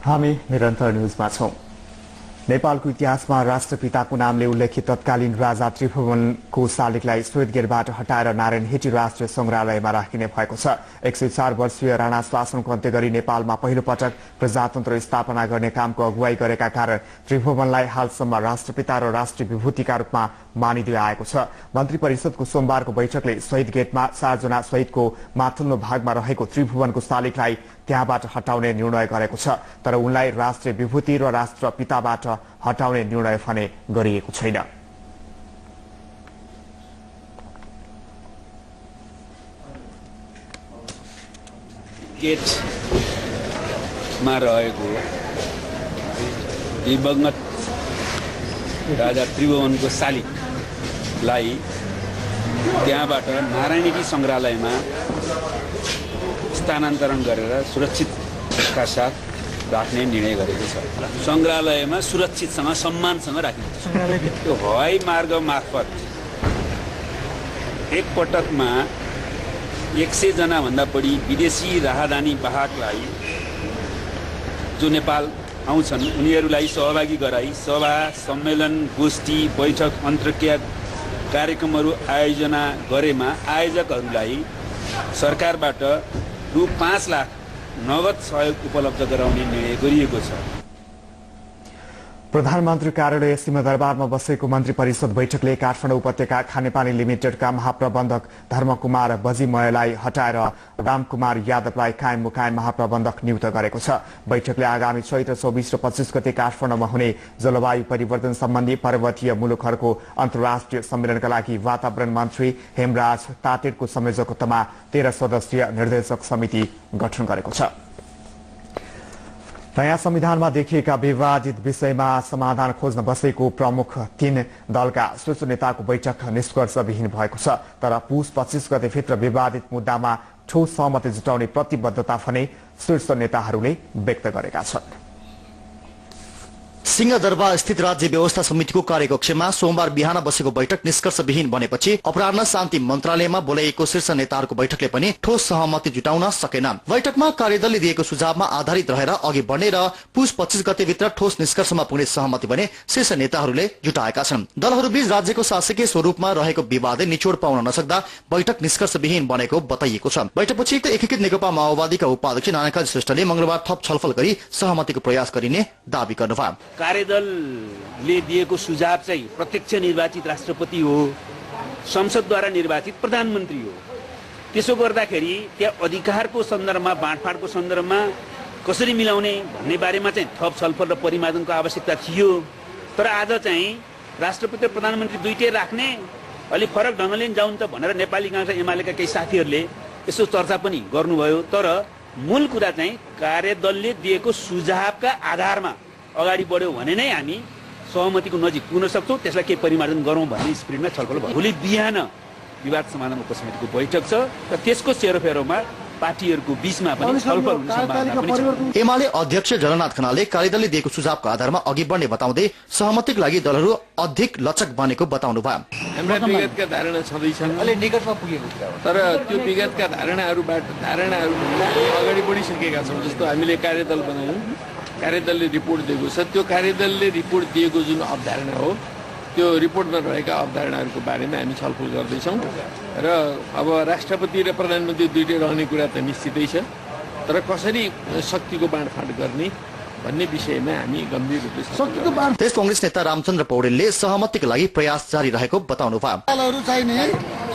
हामी निरन्तर न्यूजमा छौं। नेपालको इतिहासमा राष्ट्रपिताको नामले उल्लेखित तत्कालीन राजा त्रिभुवनको शालिगलाई श्वेतगेटबाट हटाएर नारायण हेटी राष्ट्रिय संग्रहालयमा राखिने भएको छ। 104 वर्षीय राणा शासनको अन्त्य गरी नेपालमा पहिलो पटक प्रजातन्त्र स्थापना गर्ने कामको अगुवाई गरेका कारण त्रिभुवनलाई हालसम्म राष्ट्रपिता र राष्ट्रिय विभूतिका रूपमा मानिँदै आएको छ। मन्त्री परिषदको सोमबारको बैठकले शहीद गेटमा 4 जना शहीदको माथिल्लो भागमा रहेको त्रिभुवनको शालिगलाई त्यहाँबाट हटाउने निर्णय गरेको छ, तर उनलाई राष्ट्रिय विभूति र राष्ट्रपिताबाट हटाउने निर्णय भने गरिएको छैन। गेटमा रहेको दिवंगत राजा त्रिभुवनको शालिगलाई त्यहाँबाट नारायणी संग्रहालयमा स्थानान्तरण गरेर सुरक्षितका साथ राख्ने निर्णय गरेको छ। संग्रहालयमा सुरक्षितसँग सम्मानसँग राखिन्छ। त्यो हवाई मार्ग मार्फत एक पटकमा 100 जना भन्दा बढी विदेशी राहदानी वाहकलाई जो नेपाल आउँछन् उनीहरूलाई सहभागी गराई सभा, सम्मेलन, गोष्ठी, बैठक, अन्तर्क्रिया कार्यक्रमहरू आयोजना गरेमा आयोजकहरूलाई सरकारबाट रु 5 लाख नगद सहयोग उपलब्ध गराउने निर्णय गरिएको छ। प्रधानमन्त्री कार्यालय सिंहदरबारमा बसेको मन्त्री परिषद बैठकले काठमाडौँ उपत्यका खानेपानी लिमिटेडका महाप्रबन्धक धर्मकुमार बजिमयलाई हटाएर रामकुमार यादवलाई कायम मुकायम महाप्रबन्धक नियुक्त गरेको छ। बैठकले आगामी चैत्र 24 र 25 गते काठमाडौँमा हुने जलवायु परिवर्तन सम्बन्धी पर्वतीय मुलुकहरूको अन्तर्राष्ट्रिय सम्मेलनका लागि वातावरण मन्त्री हेमराज तातेडको संयोजकत्वमा 13 सदस्यीय निर्देशक समिति गठन गरेको छ। नयाँ संविधानमा देखिएका विवादित विषयमा समाधान खोज्न बसेको प्रमुख 3 दलका शीर्ष नेताको बैठक निष्कर्षविहीन भएको छ, तर पुस 25 गतेभित्र विवादित मुद्दामा ठोस सहमति जुटाउने प्रतिबद्धता भने शीर्ष नेताहरूले व्यक्त गरेका छन्। सिंहदरबार स्थित राज्य व्यवस्था समितिको कार्यकक्षमा सोमबार बिहान बसेको बैठक निष्कर्षविहीन बनेपछि अपराह्न शान्ति मन्त्रालयमा बोलाइएको शीर्ष नेताहरूको बैठकले पनि ठोस सहमति जुटाउन सकेन। बैठकमा कार्यदलले दिएको सुझावमा आधारित रहेर अघि बढ्ने र पुस 25 गतेभित्र ठोस निष्कर्षमा पुग्ने सहमति भने शीर्ष नेताहरूले जुटाएका छन्। दलहरूबीच राज्यको शासकीय स्वरूपमा रहेको विवादले निचोड पाउन नसक्दा बैठक निष्कर्षविहीन बनेको बताइएको छ। बैठकपछि एकीकृत नेकपा माओवादीका उपाध्यक्ष नारायण श्रेष्ठले मंगलबार थप छलफल गरी सहमतिको प्रयास गरिने दावी गर्नुभयो। कार्यदलले दिएको सुझाव चाहिँ प्रत्यक्ष निर्वाचित राष्ट्रपति हो, संसदद्वारा निर्वाचित प्रधानमन्त्री हो। त्यसो गर्दाखेरि त्यहाँ अधिकारको सन्दर्भमा, बाँडफाँडको सन्दर्भमा कसरी मिलाउने भन्ने बारेमा चाहिँ थप छलफल र परिमार्जनको आवश्यकता थियो। तर आज चाहिँ राष्ट्रपति र प्रधानमन्त्री दुईटै राख्ने, अलि फरक ढङ्गले जाउन् त भनेर नेपाली कांग्रेस एमालेका केही साथीहरूले यसो चर्चा पनि गर्नुभयो। तर मूल कुरा चाहिँ कार्यदलले दिएको सुझावका आधारमा अगाडि बढ्यो भने नै हामी सहमतिको नजिक पुग्न सक्छौँ। त्यसलाई केही परिमार्जन गरौँ भन्ने स्पिरिटमा छलफल भयो। भोलि बिहान विवाद समाधान उपसमितिको बैठक छ र त्यसको सेरोफेरोमा पार्टीहरूको बीचमा पनि छलफल हुने सम्भावना पनि छ। एमाले अध्यक्ष जननाथ खनालले कार्यदलले दिएको सुझावको आधारमा अघि बढ्ने बताउँदै सहमतिका लागि दलहरू अधिक लचक बनेको बताउनु भयो। हाम्रा विगतका धारणा छँदैछन्, तर त्यो विगतका धारणाहरू अगाडि बढिसकेका छौँ। जस्तो हामीले कार्यदल बनायौँ, कार्यदलले रिपोर्ट दिएको छ। त्यो कार्यदलले रिपोर्ट दिएको जुन अवधारणा हो त्यो रिपोर्टमा रहेका अवधारणाहरूको बारेमा हामी छलफल गर्दैछौँ र अब राष्ट्रपति र प्रधानमन्त्री दुईटै रहने कुरा त निश्चितै छ, तर कसरी शक्तिको बाँडफाँड गर्ने भन्ने विषयमा हामी गम्भीर रूपले देश कांग्रेस नेता रामचन्द्र पौडेलले सहमतिका लागि प्रयास जारी रहेको बताउनु भयो। दलहरू चाहिँ नि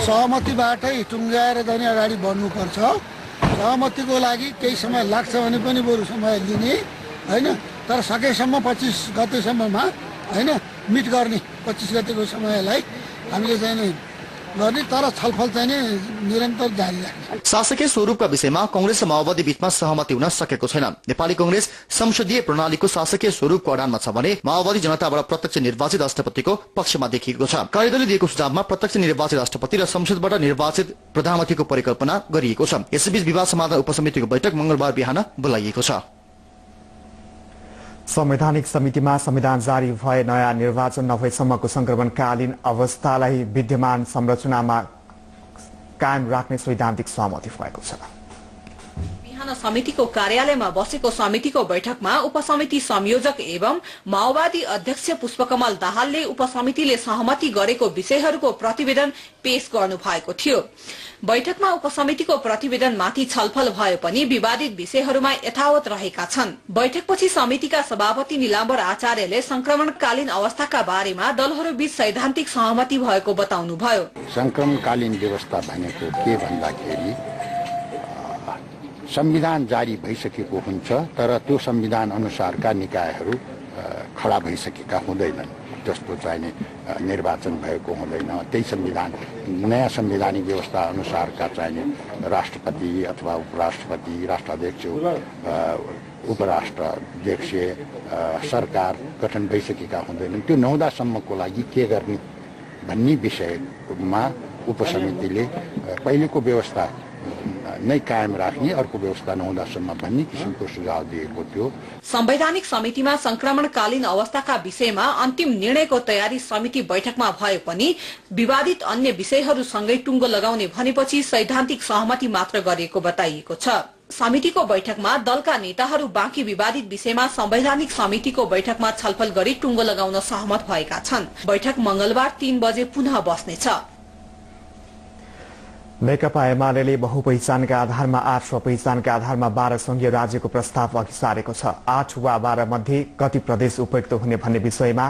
सहमतिबाटै टुङ्गाएर जाने अगाडि बढ्नुपर्छ। सहमतिको लागि केही समय लाग्छ भने पनि बरु समय लिने हैन, तर सकेसम्म 25 गतेसम्ममा हैन मिट गर्ने 25 गतेको समयलाई हामीले चाहिँ गर्ने, तर छलफल चाहिँ निरन्तर जारी राख्ने। शासकीय स्वरूपका विषयमा कांग्रेस र माओवादी बीचमा सहमति हुन सकेको छैन। नेपाली कांग्रेस संसदीय प्रणालीको शासकीय स्वरूपको अडानमा छ भने माओवादी जनताबाट प्रत्यक्ष निर्वाचित राष्ट्रपतिको पक्षमा देखिएको छ। कार्यदलले दिएको सुझावमा प्रत्यक्ष निर्वाचित राष्ट्रपति र संसदबाट निर्वाचित प्रधानमन्त्रीको परिकल्पना गरिएको छ। यसैबीच विवाद समाधान उपसमितिको बैठक मंगलबार बिहान बोलाइएको छ। संवैधानिक समितिमा संविधान जारी भए नयाँ निर्वाचन नभएसम्मको संक्रमणकालीन अवस्थालाई विद्यमान संरचनामा कायम राख्ने सैद्धान्तिक सहमति भएको छ। बिहान बनाउन समितिको कार्यालयमा बसेको समितिको बैठकमा उपसमिति संयोजक एवं माओवादी अध्यक्ष पुष्पकमल दाहालले उपसमितिले सहमति गरेको विषयहरूको प्रतिवेदन पेश गर्नु भएको थियो। बैठकमा उपसमितिको प्रतिवेदनमाथि छलफल भए पनि विवादित विषयहरूमा यथावत रहेका छन्। बैठकपछि समितिका सभापति निलाम्बर आचार्यले संक्रमणकालीन अवस्थाका बारेमा दलहरूबीच सैद्धान्तिक सहमति भएको बताउनुभयो। संक्रमणकालीन व्यवस्था भनेको के भन्दाखेरि संविधान जारी भइसकेको हुन्छ तर त्यो संविधान अनुसारका निकायहरू खडा भइसकेका हुँदैनन्। जस्तो चाहिने निर्वाचन भएको हुँदैन। त्यही संविधान नयाँ संवैधानिक व्यवस्था अनुसारका चाहिने राष्ट्रपति अथवा उपराष्ट्रपति, राष्ट्राध्यक्ष, उपराष्ट्राध्यक्ष, सरकार गठन भइसकेका हुँदैनन्। त्यो नहुँदासम्मको लागि के गर्ने भन्ने विषयमा उपसमितिले पहिलेको व्यवस्था नै कायम राख्ने, अर्को व्यवस्था नहुँदासम्म भन्ने किसिमको सुझाव दिएको थियो। संवैधानिक समितिमा संक्रमणकालीन अवस्थाका विषयमा अन्तिम निर्णयको तयारी समिति बैठकमा भए पनि विवादित अन्य विषयहरूसँगै टुङ्गो लगाउने भनेपछि सैद्धान्तिक सहमति मात्र गरिएको बताइएको छ। समितिको बैठकमा दलका नेताहरू बाँकी विवादित विषयमा संवैधानिक समितिको बैठकमा छलफल गरी टुङ्गो लगाउन सहमत भएका छन्। बैठक मंगलबार 3 बजे पुनः बस्नेछ। नेकपा एमाले बहुपहिचानका आधारमा 8 स्वपहिचानका आधारमा 12 संघीय राज्यको प्रस्ताव अघि सारेको छ। 8 वा 12 मध्ये कति प्रदेश उपयुक्त हुने भन्ने विषयमा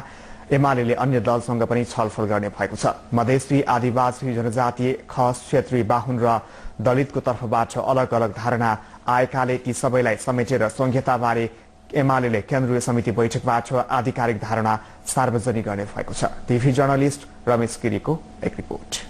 एमाले अन्य दलसँग पनि छलफल गर्ने भएको छ। मधेसी, आदिवासी, जनजातीय, खस, क्षेत्रीय, बाहुन र दलितको तर्फबाट अलग अलग धारणा आएकाले ती सबैलाई समेटेर संहिताबारे एमाले केन्द्रीय समिति बैठकबाट आधिकारिक धारणा सार्वजनिक गर्ने भएको छ। टिभी जर्नलिस्ट रमेश गिरीको एक रिपोर्ट।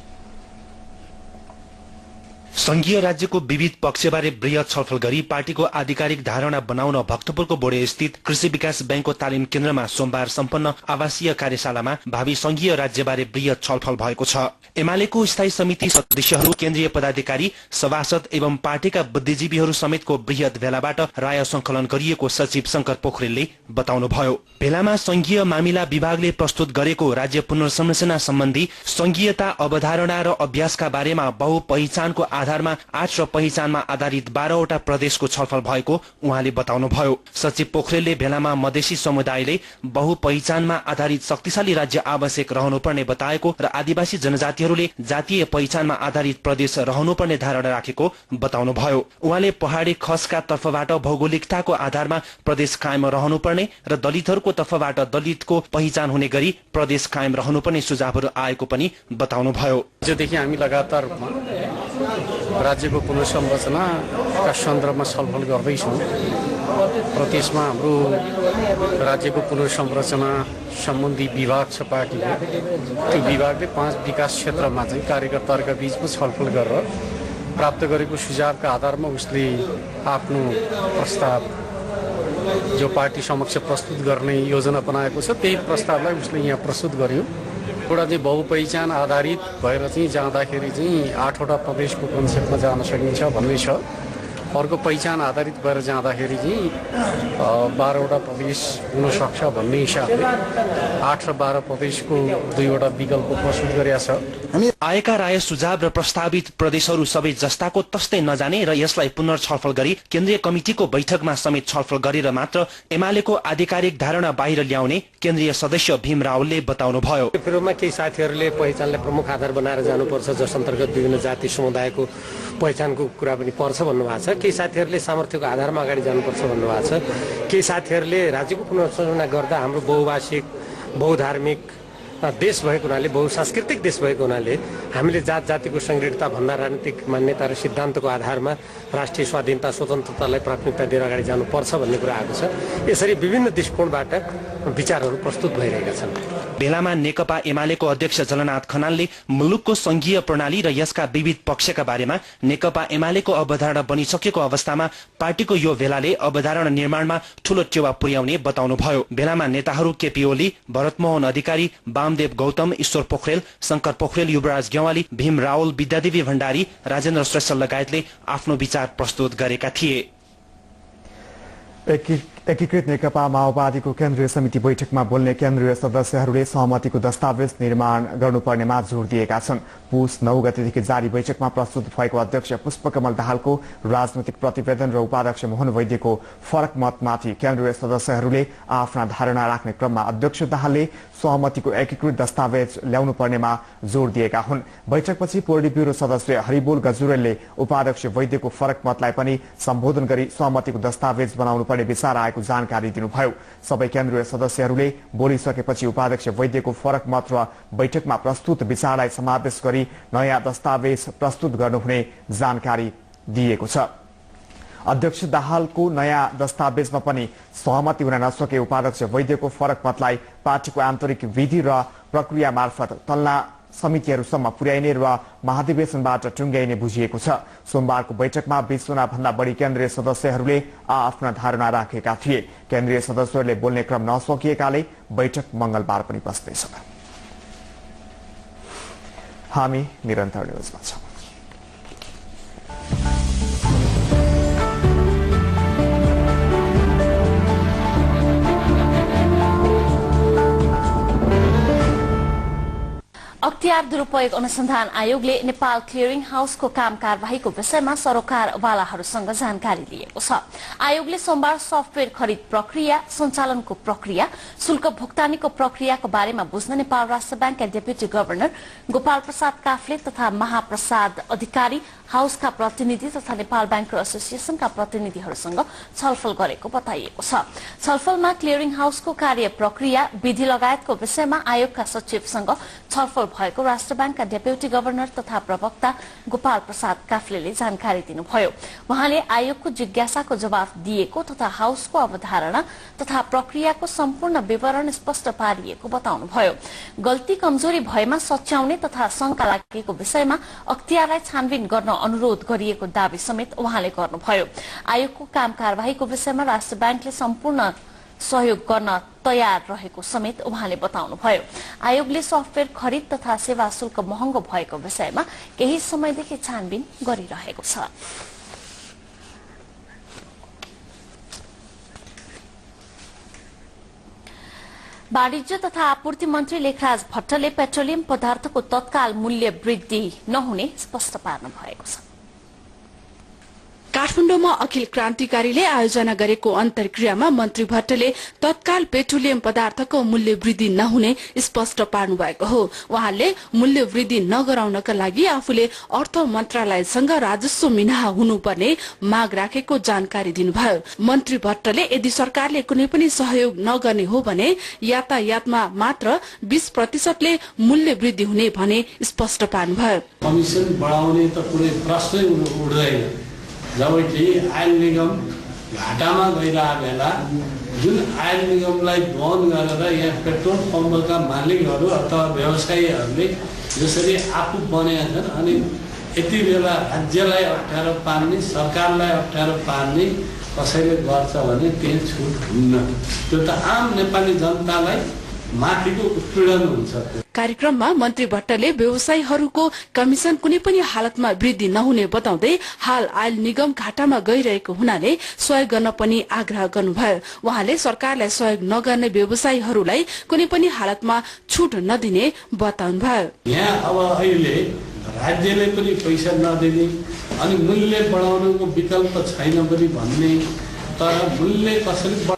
संघीय राज्यको विविध पक्षबारे बृहत छलफल गरी पार्टीको आधिकारिक धारणा बनाउन भक्तपुरको बोडे स्थित कृषि विकास बैंकको तालिम केन्द्रमा सोमबार सम्पन्न आवासीय कार्यशालामा भावी संघीय राज्यबारे बृहत छलफल भएको छ। एमालेको स्थायी समिति सदस्यहरू, केन्द्रीय पदाधिकारी, सभासद एवं पार्टीका बुद्धिजीवीहरू समेतको बृहत भेलाबाट राय संकलन गरिएको सचिव शंकर पोखरेलले बताउनुभयो। भेलामा संघीय मामिला विभागले प्रस्तुत गरेको राज्य पुनर्संरचना सम्बन्धी संघीयता अवधारणा र अभ्यासका बारेमा बहुपहिचानको आधारमा 8 र पहिचानमा आधारित 12 वटा प्रदेशको छलफल भएको उहाँले बताउनुभयो। सचिव पोखरेलले भेलामा मधेसी समुदायले बहुपहिचानमा आधारित शक्तिशाली राज्य आवश्यक रहनुपर्ने बताएको र आदिवासी जनजातिहरूले जातीय पहिचानमा आधारित प्रदेश रहनुपर्ने धारणा राखेको बताउनुभयो। उहाँले पहाडी खसका तर्फबाट भौगोलिकताको आधारमा प्रदेश कायम रहनुपर्ने र दलितहरूको तर्फबाट दलितको पहिचान हुने गरी प्रदेश कायम रहनुपर्ने सुझावहरू आएको पनि बताउनुभयो। जोदेखि हामी लगातार राज्यको पुनर्संरचनाका सन्दर्भमा छलफल गर्दैछौँ र त्यसमा हाम्रो राज्यको पुनर्संरचना सम्बन्धी विभाग छ पार्टीको। त्यो विभागले 5 विकास क्षेत्रमा चाहिँ कार्यकर्ताहरूका बीचमा छलफल गरेर प्राप्त गरेको सुझावका आधारमा उसले आफ्नो प्रस्ताव जो पार्टी समक्ष प्रस्तुत गर्ने योजना बनाएको छ त्यही प्रस्तावलाई उसले यहाँ प्रस्तुत गर्यो। एउटा चाहिँ बहुपहिचान आधारित भएर चाहिँ जाँदाखेरि चाहिँ 8 वटा प्रदेशको कन्सेप्टमा जान सकिन्छ भन्ने छ। अर्को पहिचान आधारित भएर जाँदाखेरि चाहिँ 12 वटा प्रदेश हुनसक्छ भन्ने हिसाबले 8 र 12 प्रदेशको 2 वटा विकल्प प्रस्तुत गरेका छ। आएका राय सुझाव र प्रस्तावित प्रदेशहरू सबै जस्ताको तस्तै नजाने र यसलाई पुनर्छलफल गरी केन्द्रीय कमिटिको बैठकमा समेत छलफल गरेर मात्र एमालेको आधिकारिक धारणा बाहिर ल्याउने केन्द्रीय सदस्य भीम रावलले बताउनुभयो। पूर्वमा केही साथीहरूले पहिचानलाई प्रमुख आधार बनाएर जानुपर्छ, जस अन्तर्गत विभिन्न जाति समुदायको पहिचानको कुरा पनि पर्छ भन्नुभएको छ। केही साथीहरूले सामर्थ्यको आधारमा अगाडि जानुपर्छ भन्नुभएको छ। केही साथीहरूले राज्यको पुनर्संरचना गर्दा हाम्रो बहुभाषिक, बहुधार्मिक देश भएको हुनाले, बहुसांस्कृतिक देश भएको हुनाले हामीले जात जातिको संगठितता भन्दा राजनीतिक मान्यता र सिद्धान्तको आधारमा राष्ट्रिय स्वाधीनता स्वतन्त्रतालाई प्राथमिकता दिएर अगाडि जानुपर्छ भन्ने कुरा आएको छ। यसरी विभिन्न दृष्टिकोणबाट विचारहरू प्रस्तुत भइरहेका छन्। भेलामा नेकपा एमालेको अध्यक्ष जलनाथ खनालले मुलुकको संघीय प्रणाली र यसका विविध पक्षका बारेमा नेकपा एमालेको अवधारणा बनिसकेको अवस्थामा पार्टीको यो भेलाले अवधारणा निर्माणमा ठूलो टेवा पुर्याउने बताउनुभयो। भेलामा नेताहरू केपी ओली, भरतमोहन अधिकारी, वामदेव गौतम, ईश्वर पोखरेल, शंकर पोखरेल, युवराज गेवाली, भीम रावल, विद्यादेवी भण्डारी, राजेन्द्र श्रेष्ठ लगायतले आफ्नो विचार प्रस्तुत गरेका थिए। एकीकृत नेकपा माओवादीको केन्द्रीय समिति बैठकमा बोल्ने केन्द्रीय सदस्यहरूले सहमतिको दस्तावेज निर्माण गर्नुपर्नेमा जोड दिएका छन्। पुस 9 गतेदेखि जारी बैठकमा प्रस्तुत भएको अध्यक्ष पुष्पकमल दाहालको राजनैतिक प्रतिवेदन र उपाध्यक्ष मोहन वैद्यको फरक मतमाथि केन्द्रीय सदस्यहरूले आफ्ना धारणा राख्ने क्रममा अध्यक्ष दाहालले सहमतिको एकीकृत दस्तावेज ल्याउनु पर्नेमा जोड दिएका हुन्। बैठकपछि पोलिट ब्युरो सदस्य हरिबोल गजुरेलले उपाध्यक्ष वैद्यको फरक मतलाई पनि सम्बोधन गरी सहमतिको दस्तावेज बनाउनु पर्ने विचार आएको जानकारी दिनुभयो। सबै केन्द्रीय सदस्यहरूले बोलिसकेपछि उपाध्यक्ष वैद्यको फरक मत र बैठकमा प्रस्तुत विचारलाई समावेश गरी नयाँ दस्तावेज प्रस्तुत गर्नुहुने जानकारी दिएको छ। अध्यक्ष दाहालको नयाँ दस्तावेजमा पनि सहमति हुन नसके उपाध्यक्ष वैद्यको फरक मतलाई पार्टीको आन्तरिक विधि र प्रक्रिया मार्फत तल्ला समितिहरूसम्म पुर्याइने र महाधिवेशनबाट टुङ्ग्याइने बुझिएको छ। सोमबारको बैठकमा 20 भन्दा बढी केन्द्रीय सदस्यहरूले आफ्ना धारणा राखेका थिए। केन्द्रीय सदस्यहरूले बोल्ने क्रम नसकिएकाले बैठक मंगलबार पनि बस्दैछ। हामी निरन्तर न्युजमा छौं। अख्तियार दुरुपयोग अनुसन्धान आयोगले नेपाल क्लियरिङ हाउसको काम कारबाहीको विषयमा सरोकारवालाहरूसँग जानकारी लिएको छ। आयोगले सोमबार सफ्टवेयर खरिद प्रक्रिया, सञ्चालनको प्रक्रिया, शुल्क भुक्तानीको प्रक्रियाको बारेमा बुझ्न नेपाल राष्ट्र ब्याङ्कका डेप्युटी गभर्नर गोपाल प्रसाद काफ्ले तथा महाप्रसाद अधिकारी, हाउसका प्रतिनिधि तथा नेपाल ब्याङ्कर एसोसिएसनका प्रतिनिधिहरूसँग छलफल गरेको बताइएको छ। छलफलमा क्लियरिङ हाउसको कार्य प्रक्रिया, विधि लगायतको विषयमा आयोगका सचिवसँग छलफल भएको राष्ट्र ब्याङ्कका डेप्युटी गभर्नर तथा प्रवक्ता गोपाल प्रसाद काफ्लेले जानकारी दिनुभयो। उहाँले आयोगको जिज्ञासाको जवाफ दिएको तथा हाउसको अवधारणा तथा प्रक्रियाको सम्पूर्ण विवरण स्पष्ट पारिएको बताउनुभयो। गल्ती कमजोरी भएमा सच्याउने तथा शंका लागेको विषयमा अख्तियारलाई छानबिन गर्न अनुरोध गरिएको दावी समेत उहाँले गर्नुभयो। आयोगको काम कारबाहीको विषयमा राष्ट्र ब्याङ्कले सम्पूर्ण सहयोग गर्न तयार रहेको समेत उहाँले बताउनुभयो। आयोगले सफ्टवेयर खरिद तथा सेवा शुल्क महँगो भएको विषयमा केही समयदेखि छानबिन गरिरहेको छ। वाणिज्य तथा आपूर्ति मन्त्री लेखराज भट्टले पेट्रोलियम पदार्थको तत्काल मूल्य वृद्धि नहुने स्पष्ट पार्नु भएको छ। काठमाडौँमा अखिल क्रान्तिकारीले आयोजना गरेको अन्तर्क्रियामा मन्त्री भट्टले तत्काल पेट्रोलियम पदार्थको मूल्य वृद्धि नहुने स्पष्ट पार्नु भएको हो। उहाँले मूल्य वृद्धि नगराउनका लागि आफूले अर्थ मन्त्रालयसँग राजस्व मिनाहा हुनुपर्ने माग राखेको जानकारी दिनुभयो। मन्त्री भट्टले यदि सरकारले कुनै पनि सहयोग नगर्ने हो भने यातायातमा मात्र 20% मूल्य वृद्धि हुने भने स्पष्ट पार्नुभयो। कमिसन बढाउने त कुनै प्रश्नै उठ्दैन। जबकि आयल निगम घाटामा गइरहेको बेला जुन आयल निगमलाई बन्द गरेर यहाँ पेट्रोल पम्पका मालिकहरू अथवा व्यवसायीहरूले जसरी आफू बनेका छन् अनि यति बेला राज्यलाई अप्ठ्यारो पार्ने, सरकारलाई अप्ठ्यारो पार्ने कसैले गर्छ भने त्यही छुट हुन्न। त्यो त आम नेपाली जनतालाई माथिको उत्पीडन हुन्छ। कार्यक्रममा मन्त्री भट्टले व्यवसायीहरूको कमिसन कुनै पनि हालतमा वृद्धि नहुने बताउँदै हाल आयल निगम घाटामा गइरहेको हुनाले सहयोग गर्न पनि आग्रह गर्नुभयो। उहाँले सरकारलाई सहयोग नगर्ने व्यवसायीहरूलाई कुनै पनि हालतमा छुट नदिने बताउनुभयो। यहाँ अब अहिले राज्यले पनि पैसा नदिने अनि मूल्य बढाउनुको विकल्प छैन पनि भन्ने, तर मूल्य कसरी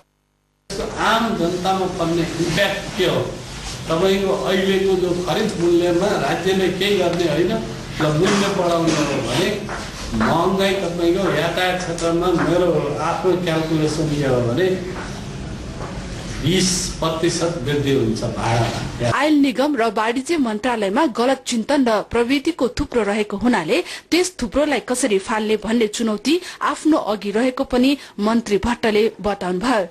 आम जनतामा पर्ने इम्प्याक्ट के हो? तपाईको अहिलेको जो खरिद मूल्यमा राज्यले केही गर्ने होइन र मूल्य बढाउनु हो भने महँगाई तपाईको यातायात क्षेत्रमा मेरो आफ्नो क्याल्कुलेसन के हो भने 20% वृद्धि हुन्छ भाडामा। आयल निगम र वाणिज्य मन्त्रालयमा गलत चिन्तन र प्रवृत्तिको थुप्रो रहेको हुनाले त्यस थुप्रोलाई कसरी फाल्ने भन्ने चुनौती आफ्नो अघि रहेको पनि मन्त्री भट्टले बताउनुभयो।